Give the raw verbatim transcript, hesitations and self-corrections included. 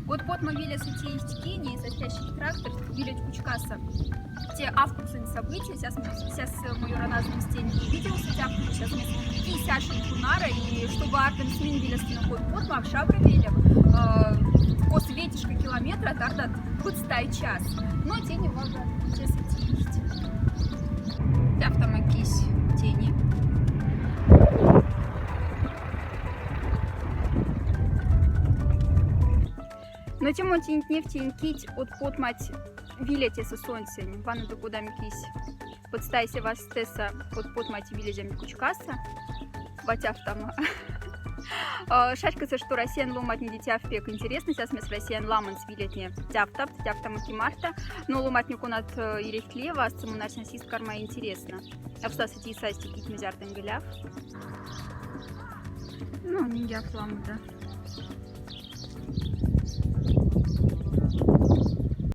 Вот потмай веляса тиихть кини, со спящих трактор, велять кучкаса. Те афкуксонь события, сейчас мы, сейчас мы её разным стенем видео сэтяпнем, сейчас мы кисяши кунара, и чтобы артем смен веляса на кот потмай, шабра велем, э, кос ветишка километра, тардат кот стай час. Но тени вага, сейчас и тиихть. Тяфтама кись тени. Но тем он тинтнев тинкить от потмать вилетеса сонцень, ванна да кодам кись. Подстайся вастеса от потмать вилезем кучкаса, ватяфтама. А, шарькаса, что Россиян ломатне дитяв пек интересно, сейчас мес Россиян ламанс вилетне тяфтап, тяфтама кимарта, но ломатне конат, э, ирехтлева, асцемунарсен сист карма интересно. Обстаса ти састи кить мизярден геляв. Ну, не я ламуда.